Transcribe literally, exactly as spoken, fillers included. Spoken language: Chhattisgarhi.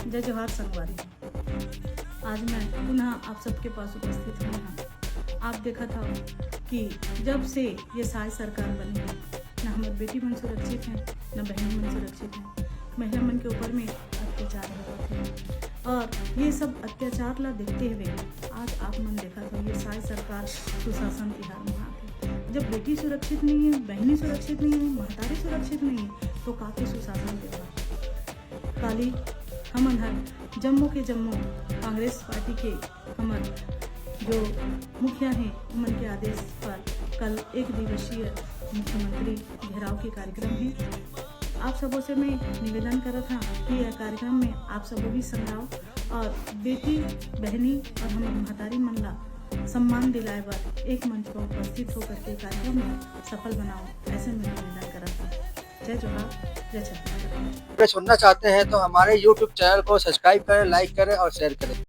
जय जोहार संगवारी, आज मैं पुनः आप सबके पास उपस्थित हुई हूँ। आप देखत हव कि जब से ये साय सरकार बनी है, न हमर बेटी मन सुरक्षित हैं, न बहनी मन सुरक्षित हैं, महिला मन के ऊपर में अत्याचार होवत है। और ये सब अत्याचार ला देखते हुए आज आप मन देखत हव, ये साय सरकार सुशासन तिहार मनात है। जब बेटी सुरक्षित नहीं है, बहनी सुरक्षित नहीं है, महतारी सुरक्षित नहीं है, तो का के सुशासन तिहार? काली हमन हर जम्मो के जम्मो कांग्रेस पार्टी के हमर जो मुखिया हैं, उमन के आदेश पर कल एक दिवसीय मुख्यमंत्री घेराव के कार्यक्रम है। आप सबों से मैं निवेदन करत हाँ कि यह कार्यक्रम में आप सबो भी संग आव और बेटी, बहनी और हमर महतारी मन ला सम्मान दिलाए बर एक मंच पर उपस्थित होकर के कार्यक्रम ला सफल बनाओ, ऐसे मैं निवेदन करत हाँ। जय जोहार, जय छत्तीसगढ़। अपडेट सुनना चाहते हैं तो हमारे YouTube चैनल को सब्सक्राइब करें, लाइक करें और शेयर करें।